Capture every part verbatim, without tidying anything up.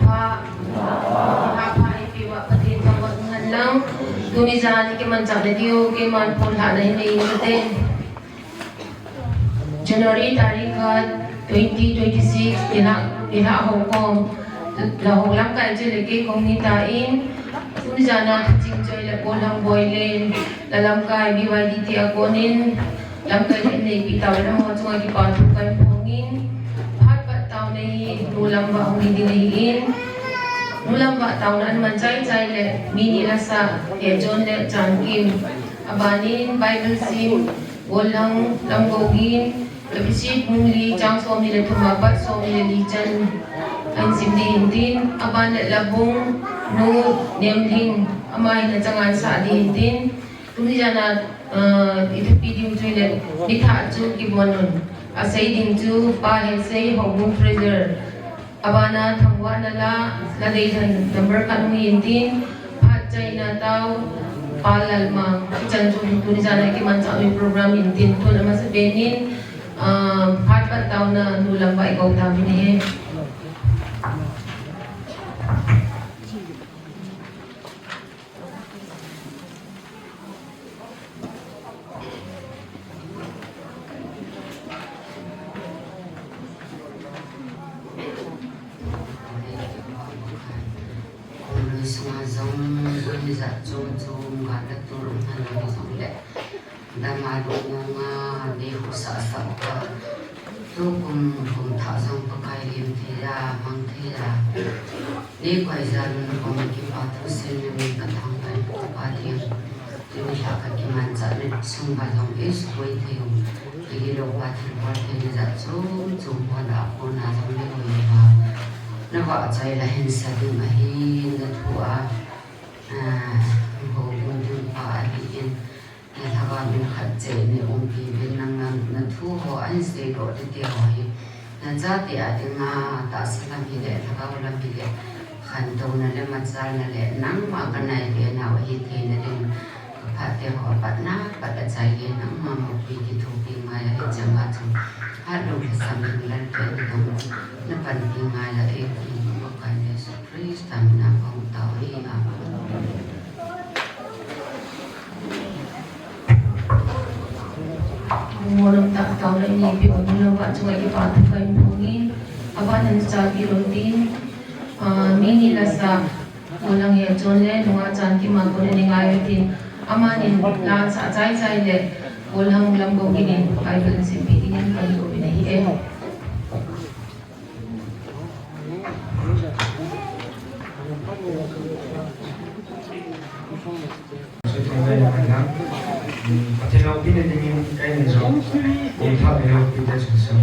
Pha, pha, pha, ipi va Pathen thangvah ngen lang. Tuni jan kimanchah na diu, keiman phone lhah na hin nei in kate. January tarik khat, twenty twenty-six, nilhah, nilhah ho kom. La ho lamkai chule kei kom ni ta in. Tuni jan a thuching choi le Golhang boi le la lamkai B Y D T a konin. Lamkai hin neipi tau le ho chunga kipa thu kahin phong in. Phat pat taona hi nu Lamvah hung hi ding ahin. Nu Lamvah taona aman chai chai le mi ni la sah, Hechon le Chankim. Abanin Bible sim, Golhang, Lamgogin, Ephesi bung li chang som ni le thum a pat som ni le li chan ahin sim ding ahin tin. Aban le Labung nu Nemlhing, ama hin achang ahin sah ding ahin tin. Tuni jan a, ah, i thupi diu chu le, ni thah chu kibon un. A sei ding chu Pa Hesei, Houbung Fraser. Abana thangvahna la, la deitah number khat hung hin tin. Phat chaina tau, Pa Lalmang. Chan chu tuni jan a kimanchah na program hin tin. Tun amasa pen in, ah, phat pat taona nu Lamvah i kou tauvin ahi. Kong lui sunga jong, jong ijat chom chom, gal le tul um hal jong le, dam a lut nunga, dei khu sah sah uva. Tukum, kum thah jong Pakai lim thei a, mang thei a. Ni koi jalun kong kipa thusim in ka thangvah in ka Pa ding. Tuni lha ka kimanchah ni sung ba jong i sukoi thei u. Ka gilou pa thilbol thei ni jat chom chom ho lah a kona jong ni koi uva. Na vahchoi la hin sa ding ahi na thu a. Ah, ho ding ding pa ahi in. Lhagao min khat cheh ni umpi uvin nang na, na thu ho ahin seidoh tete ho hi. Na chate a dinga tahsa lam hile, lhagao lam hile, khantouna le machalna le, nangma ka naive nau ahi theina ding. Ka phate ho patna, pat a chai le nangma mapui kithopi ngai a hicheng a chu. Hatlou lhasam ding Lalpa na dong, na panpi ngai a e, Pakai Jesu Christa mina kahung tao e, amen. Molam tah tao le ni pi o molam ba chunga kipa thu kahin phong in, aban in cha ki lom tin, ah, mi ni la sah, Golhang Hechon le, nunga Chankim a kon in ngai u tin, amanin la sah chai chai le, Golhang Lamgogin in, Bible in simpi dingin kahin kou uvin ahi e. Pathen loupina dingin kahin jong, i tha loupina sung sung.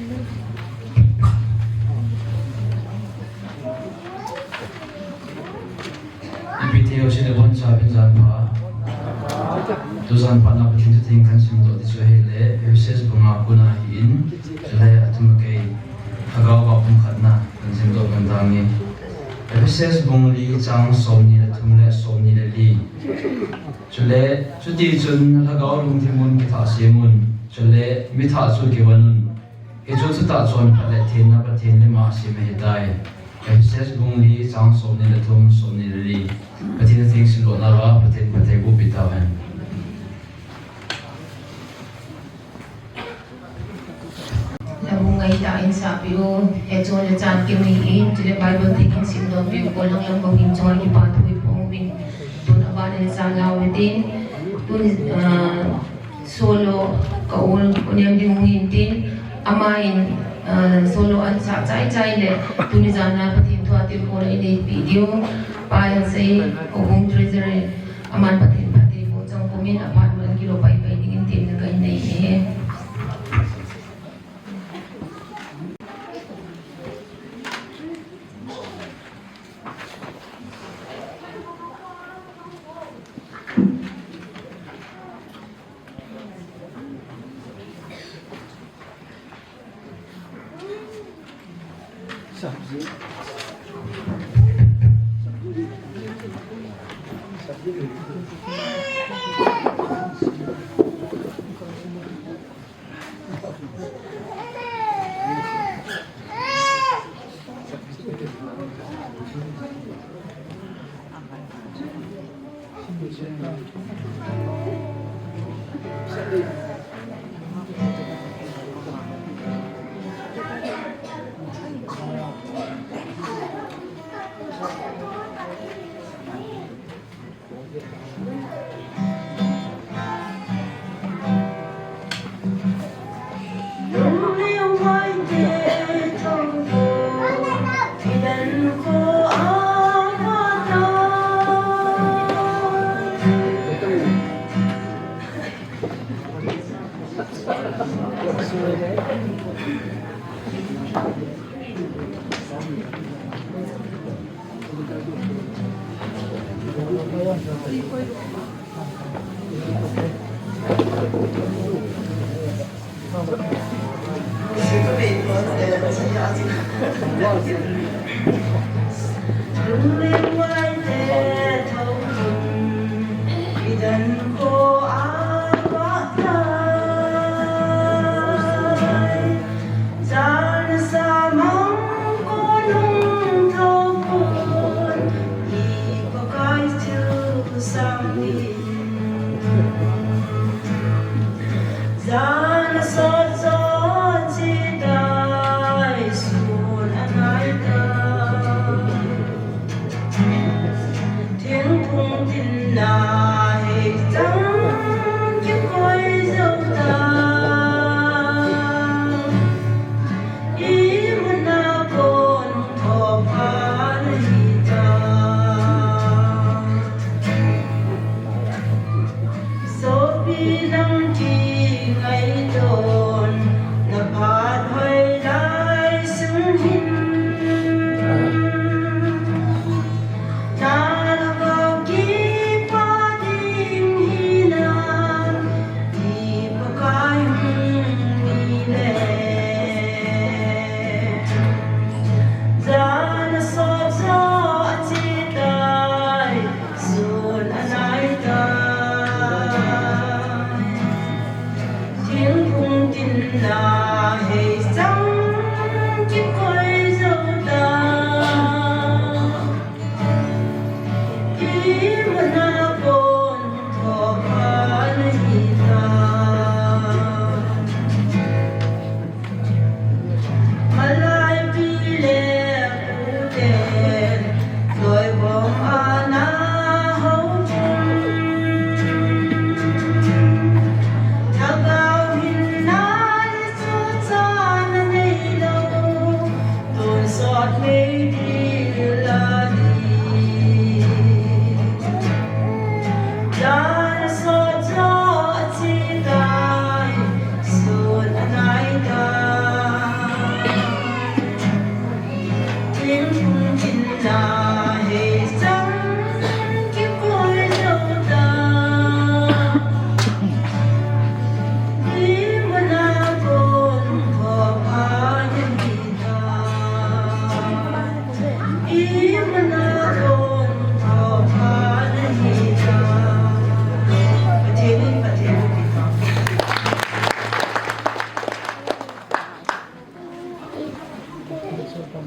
Ipi tia hung sei le bon cha bin jan pha. Tu jan pha na Pathen thu theng kahin simdoh ti chu ahile, Ephesus bung nga kon ahin, chule athum a kei, Lhagao va pumkhatna kahin simdoh ngan tange. Ephesus bung li chang somni le thum le somni le li. Chule, chuti chun Lhagao lungthim un kithah sem un, chule mithah chu kivan un. Hichu thutah chonphat le thenna Pathen lim a sem ahitai. Ephesus bung li chang somni le thum, somni le li. Pathen a theng simdoh nauva Pathen phatthei boh peh tauhen. Nabonchauva in sahpeh u, hichu le chan kimu in, chule Bible theng in simdoh peh u, kolang lam bang in chunga kipa thu iphong uvin, tun aban in sa lau tin, tun, ah, Solo, ka ul, u nem ding u hin tin, aman, ah, solo ahin sah chai chai le, tuni jan a Pathen thu a tilkhouna inei peh diu, Pa Yalsei, Houbung Treasurer, aman Pathen phatthei boh chang pumin, aphat man kilo pai pai dingin temna kahin nei e.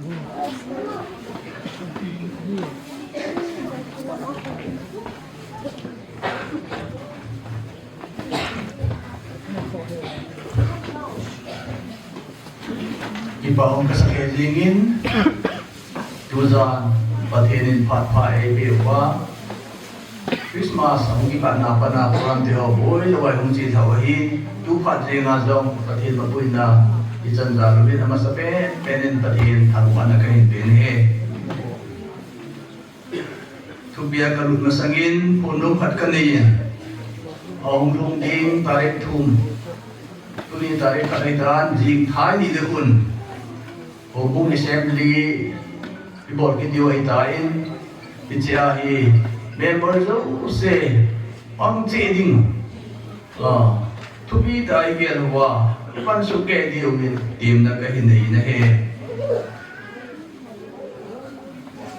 Kipa hung kasah e jingin, tujan Pathen in phat pha eipeh uva, Christmas ahung kikatna a pat a program te ho boi lou a hung chelha u ahi. Tu phat jenga jong Pathen mapuina ichan jal uvin, amasa pen pen in Pathen thangvahna kahin pe ahi. Thupi a kalut masangin phone dong khat kanei in, ahung lhung ding tarik thum, tuni tarik khat ahitan, jing thai ni le un Houbung Assembly ibol kit diu ahitan, hiche a hi member jouse pang cheh ding, ah, thupi tah a igel uva, ipansuh kei diuvin temna kahin nei ahi.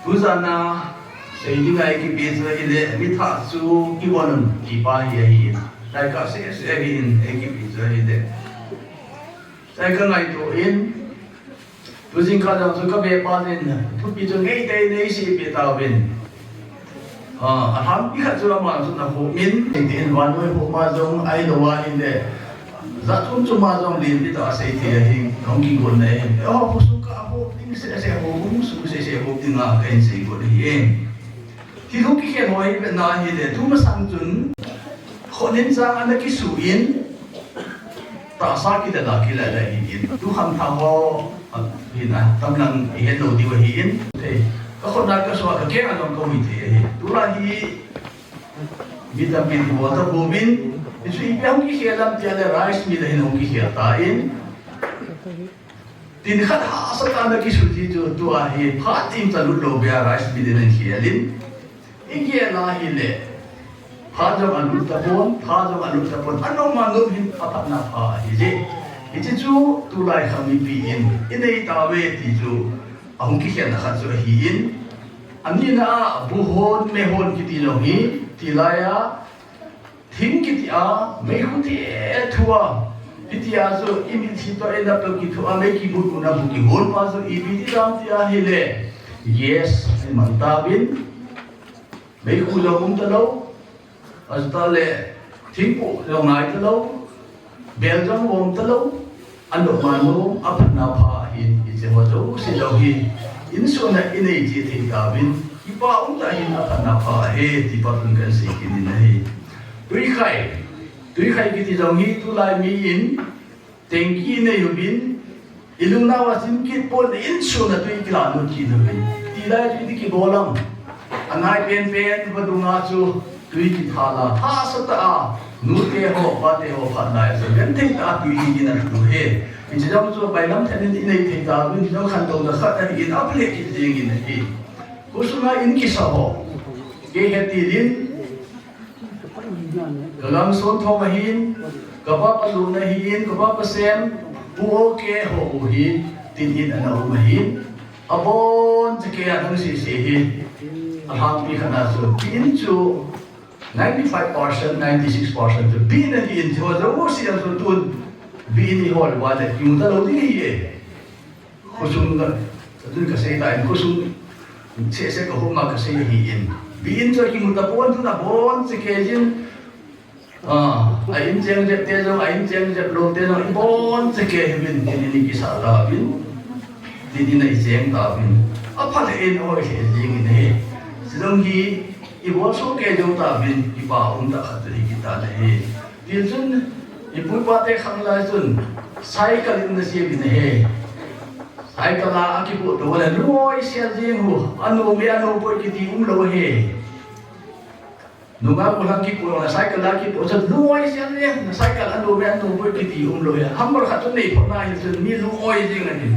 Tujan a sei dinga eikipe chu ahile, mithah chu kivon un kipa hi ahi. Lai kasei seh ahin eikipe chu ahile. Lai kangaito in, tu jingkah jong chu kavepa in thupi chu ngeitei in eiseipeh tauvin. Ah, alhangpi khat chu ama chu nahop in, tin vannoi hop ma jong ahilou ahile, jat chom chom a jong lenpi tah a seithei ahi, nahung kigon na ahi. Eiho khosung kahop ding seh seh, houbung sung seh seh hop dinga kahin seigot ahi. Thil hung kikhel ho hi vetna ahile, tu masang chun, khonung chang ana kisuh in, tahsa kila la kila la ahin, tu khangthah ho, a, hin a, tamlang ihet lou diu ahin. Thei, kakhut a kasuh a kakeng a jong kahui thei ahi. Tulai hi, mi tampin ibol tapouvin, hichu ipi hung kikhel ham tia le rice mill a hin hung kikhel tan. Tin khat hahsa tah a kisuh ji chu tua hi phat imcha lut lou beh a rice mill in ahin khel in. Igel a ahile, phat jong alut tapon, phat jong alut tapon, anom anom hin aphatna pha ahi je. Hiche chu tulai khang mipi in inei tauve ti chu ahung kikhelna khat chu ahin. Anina a bu hon, me hon kiti jong hi, tilai a thing kiti a, meikhu thethu a, hitia chu imitlhi toh inap toh kithu a, mei kimu mu na bu kihon pa chu ipi ti dam ti ahile, gas imang tauvin, meikhu jong um talou, achuti le thingpu jong ngai talou, bel jong um talou, anom anom, aphatna pha ahin, hiche ho jouse jong hi, insung a inei cheh thei tauvin, kipa um tah in aphatna pha ahi, ti patun kahin sei kit in ahi. Twikhai, twikhai kiti jong hi tulai mi in, tengki nei uvin, ilungnau a chim kit pon, insung a twi kilah lut kit uvin. Tilai twi ti kibol am. Angai penpen vadung a chu twi kithal a, hahsa tah a, nute ho, pate ho phat lai a chu genthei tah a twi hi in alut u ahi. Hiche jong chu bailam tah in inei thei tauvin, hiche jong khantouna khat ahin, aphale kit jeng in ahi. Khosung a in kisa ho, kei hetil in, ka gamson thom ahin, ka vapa lutna ahin, ka vapa sem, Pu O K ho u hi, tin in ana um ahin. Abonchakei a nung sese hi, alhangpi khat a chu, tin chu ninety-five percent, ninety-six percent chu, tin ahin, chu jouse a chu tun, tin ihol uva le, kimu talou ding ahi e. Khosung ka, tun kasei tan, khosung sese kahung ma kasei ahin. Tin chu kimu tapon, tun abonchakei jin, Ah, a in cheng jep te jong, a in cheng jep lou te jong, ibonchakei uvin, tin in ikisah tauvin, tin in icheng tauvin. Aphale in ahoi lheh jeng in ahi. Chujong hi, ibol soh kei jou tauvin, kipa um tah khat chu hi kit tan ahi. Tichun, ipu ipa te khang lai chun, cycle in ana sem in ahi. Cycle a akipoh tou le, lungoi sel jeng u, anom e, anom poi kiti umlou ahi. Nungah pu lang kipoh, na cycle a kipoh, chun lungoi sel le, na cycle anom e, anom poi kiti umlou ahi. Hammer khat chun nei phot na hin chun mi lungoi jeng ahi.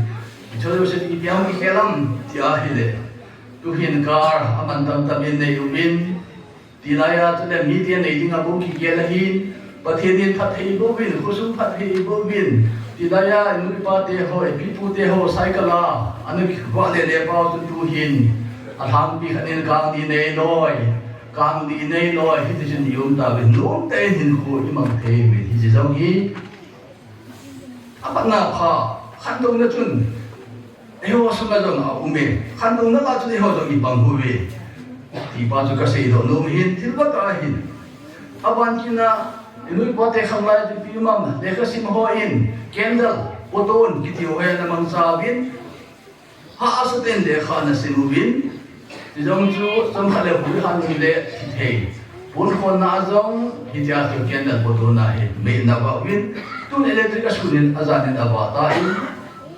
Hiche jouse ipi ham kikhel am, ti ahile. Tu hin car, aman tam tam in nei uvin. Tilai a chule mite nei dinga bou kigel ahin. Pathen in phatthei bouvin, khosung phatthei bouvin. Tilai a, nu ipa te ho, ipi pu te ho, cycle a, ana kivah le le pau chu tu hin. Alhangpi khat in kang ni nei loi. Kang ni nei loi, hiti chun i um tauvin, nomtah in hinkho i mang thei uvin, hiche jong hi. Apatna pha, khantouna chun, Eiho sunga jong aume. Khantouna lah a chun eiho jong ipang uve. Tipa chu kasei doh nom ahin, thil phatah ahin. Aban kit a, inu ipa te khanglai chu ipi um am, lekha sim hon, candle, photo kiti ho ana mangcha uvin. Hahsa tah in lekha ana sim uvin. Chujong chu, chomkhat le huihan le thithei. Pon khonna a jong, hitia chu candle photo na hi, mei ana vah uvin. Tun electric asun in ajan in avah tan.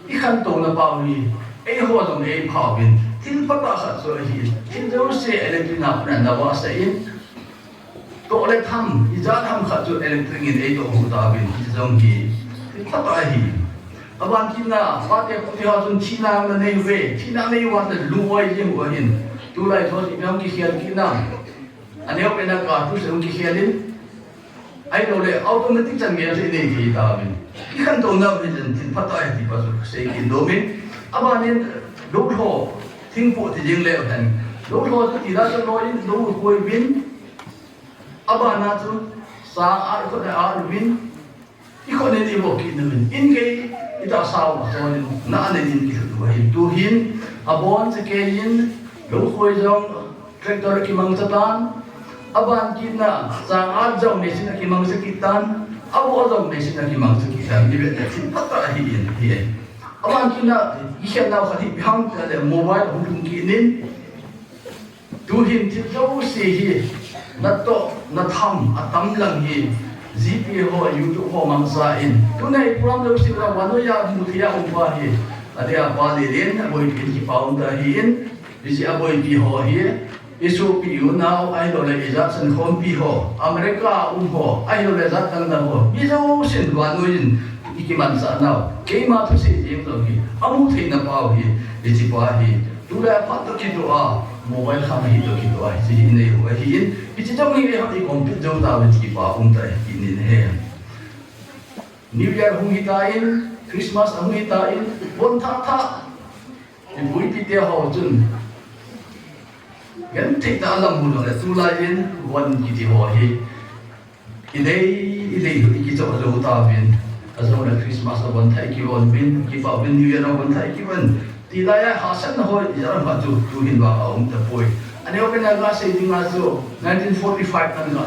Ikhantouna pau hi, eiho jong eipha uvin. Thil phatah khat chu ahi, thil jouse electric na puna ana vahsah in. Toh le tham, ijat ham khat chu electric in eitoh hu tauvin, hijong hi, thil phatah ahi. Aban kit a, pate pute ho chun thina ana nei uve, thina anei uva le lung-oi jeng u ahin. Tulai thil ipi ham kikhel kit na. Aneo pen a cartridge hung kikhel in. Ahilou le automatic chan gel chu inei thei tauvin. Ikhantouna u hi chen thil phatah ahi tipa chu sei kit nom in. Aban in lou lho, thingpoh ti jeng leu hen. Lou lho chu tila chu loi in, lou khoi uvin. Aban a chu, sang a ikhut a uvin, ikhut in ivo kit uvin. In gei, itahsa u a chon in, na anen in kilhut u ahin. Tuhin, abon chekei in, lou khoi jong, tractor kimangcha tan. Aban kit a, sang a jong machine akimangcha kit tan. Avo jong machine akimangcha kit tan. Ivet le thil phatah ahi in, hi. Aban kit a, ikhen nau khat hi, ipi ham tile mobile hung lhung kit in. Tuhin thil jouse hi, natoh, natham, atam lang hi, GPay ho, YouTube ho mangcha in. Tuni program jouse la vannoi a mu thei a um pa hi, adeh a Pa Lelen, aboipi in kipa um ta ahin, hiche aboipi ho hi, isopi unau, ahilou le ijat san khompi ho, America a um ho, ahilou le jat dang dang ho, mi jousen vannoi in, ikimanchah nau, keima thusei jeng jong hi, amu theina pau hi, hiche pa hi, Tulai a phat toh kitoh a, mobile khang hi toh kitoh a, hiche hi inei u ahin, hiche jong hi eiho i compete jou tauvin ti pa um ta hi nin ahi. New Year hung hi tan, Christmas ahung hi tan, von thah thah. Ipu ipi te ho chun. Genthei tah a lam mu lou le tulai in von kiti ho hi. Inei, inei, ikichoh jou tauvin. Ajou le Christmas a von thah ikivon uvin, kipah uvin New Year a von thah ikivon. Tilai a hahsatna ho, ijat ham khat chu, tuhin vang a um tapoi. Aneo pen a kasei ding a chu, nineteen forty-five nan ga.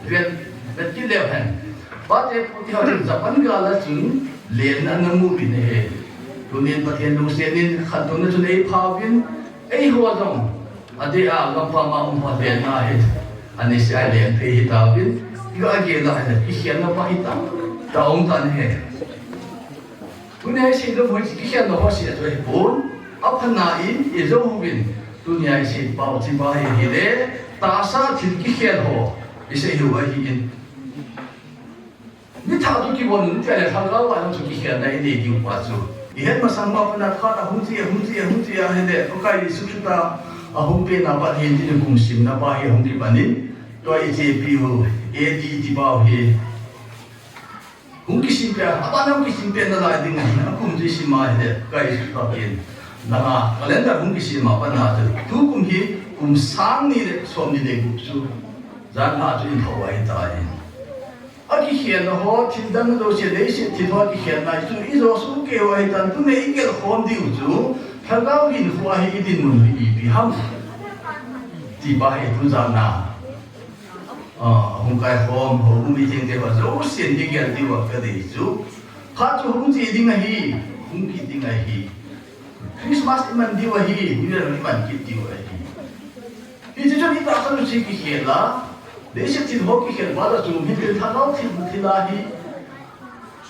Ven, ven kit leu hen. Pate pute ho chun Japan gal a chun, lenna ana mu uvin ahi. Tunin Pathen lungset in, khantouna chun eipha uvin, eiho jong. Adeh a, gampam a um ho lenna hi, ani sei a leng thei hi tauvin, iga gel a hi, ikhelna pa hi tam, ta um tan ahi. Tunia isei lou ho, ikhelna ho sei a chu ahipon, aphatna in, ijou uvin, tunia isei pau chi pa hi, hile, tahsa thil kikhel ho, isei u ahin. Mi thah toh kibon un tia le lhagao a jong chu kikhelna inei diu pa chu. Ihet masang ma pana phat ahung chi, ahung chi, ahung chi ahile, Pakai Jesu Christa ahung pen a pat hin tin kum simna pa hi ahung kipan in, tua ichepi u, A D ti pau hi. Hung kisim pen, abana hung kisim pen nalai ding ahin, akum chu isim a ahile, Pakai Jesu Christa pen. Langa, calendar hung kisim a pat a chu. Tukum hi, kum sang ni le som ni le gup chu. Jan lha chu in tho ahi tai. Akikhelna ho, thil dang jouse leiset thil ho akikhelna chu ijo sung kei u ahitan, tuni igel khom diu chu, lhagao hinkho a hi idinmun hi ipi ham? Ti pa hi tu jan a. Ah, hung kai khom, houbung mi thengte ho jousen igel diu a kadei chu. Phat chu hung chi ding ahi, hung kit ding ahi. Christmas iman diu ahi, New Year iman kit diu ahi. Hiche chun itahsa chu kikhel a, leiset thil ho kikhel val a chu, mitin lhagao thil, thil a hi,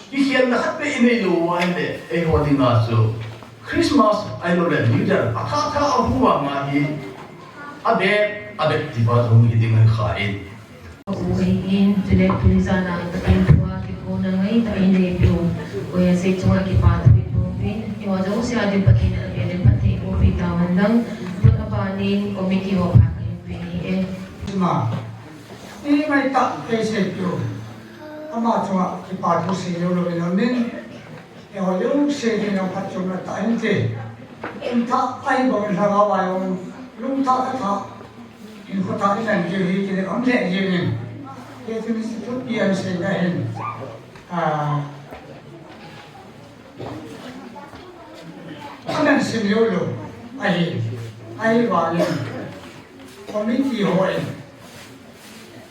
kikhelna khat beh inei lou u ahile, eiho dinga chu, Christmas ahilou le New Year, athah thah a hung vang a hi, abep, abep ti pa chu hung hi ding ahi kha in. U ahin, chule tuni jan a Pathen thu a kikouna ngai tah a ineipiu, Pu Ase chunga kipa thu iphong uvin, eiho jouse a ding Pathen in aphat in phatthei eiboh peh tauhen lang, tun abanin committee ho phat kahin pe ahi e. Ima, ingai tah a eiseipiu, ama chunga kipa thu sei lou lou in aum in, Eiho jouse ding jong phatchomna tah in ti. Kum thah ahi bang in lhagao a jong, lung thah, kha thah, hinkho thah in an kiu hi ti le, um lheh jeng in. Kei chun thupi an sei na hin. Ah. Sim lou lou ahi, ahivangin committee hon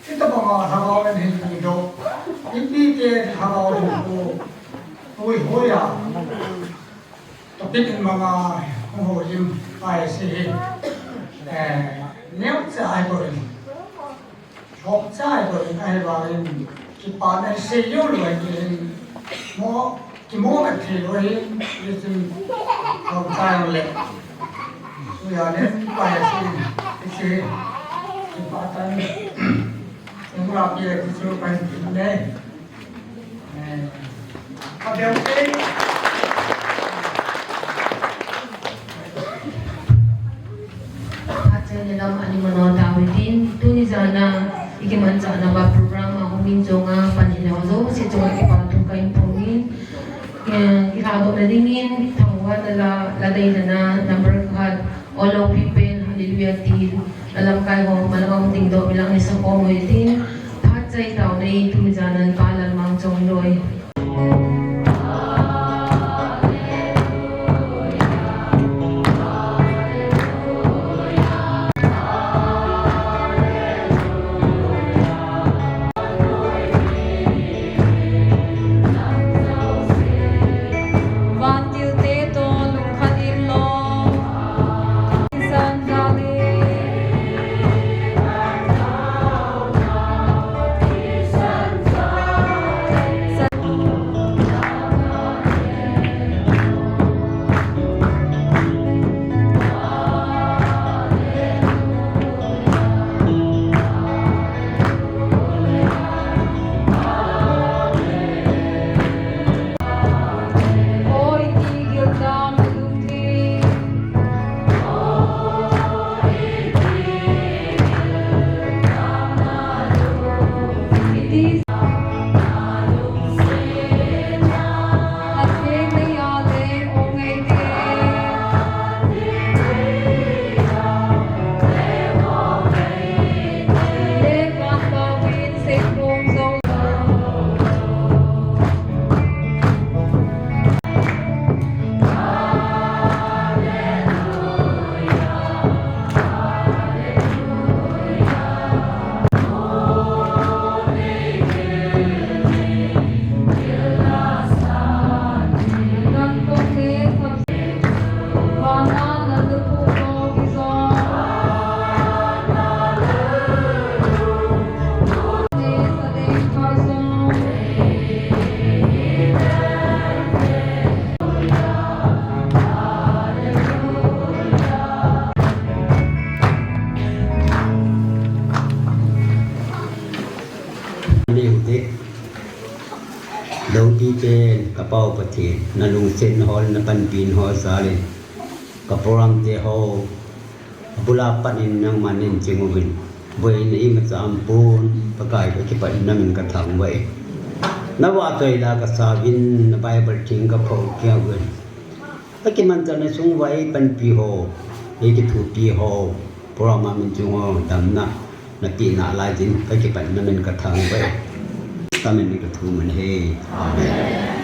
hitabanga lhagao in hin dingdoh, mipite lhagao hung pu, puihoi a topic in manga hung holim pai si hi, eh, neocha ahi bouin. Chomcha ahi bouin, ahivangin kipana sei lou lou ahi, mo, kimo kathei lou ahi, hichun chomcha le. Suya le, pai si, si, kipatan. Sungla pi le, kisu pai si ne. Eh, ka bel te. Phat chai le lam ani mano tauhitin, tuni jana i kimanchahna ba program a hung min chunga pan hilou jouse chunga kipa thu kahin phong in, eh, kilhadohna dingin thangvahna la, la deina na number khat, All of People, Hallelujah, ti, la lamkai ho, malam a hung dingdoh, milang ni sa ko mo itin, phat chai tau nei, tuni jana Pa Lalmang chong loi. Vantil te toh lungkhat in lom. Ni hute. Loupi pen ka Pau Pathen, na lungset na hol na panpina ho jal in ka program te ho abul a pat in nangman neiching uvin. Boina imacha aumpon, Pakai ka kipatna min ka thangvah e. Na vahchoi la ka sauvin, na Bible theng ka pho kei uvin. Ka kimanchahna sung uva ei panpi ho, ei kithopi ho, program a min chung ho, damna na peh nalai jeh in ka kipatna min ka thangvah e. Ka min ka thum in ahi. Amen.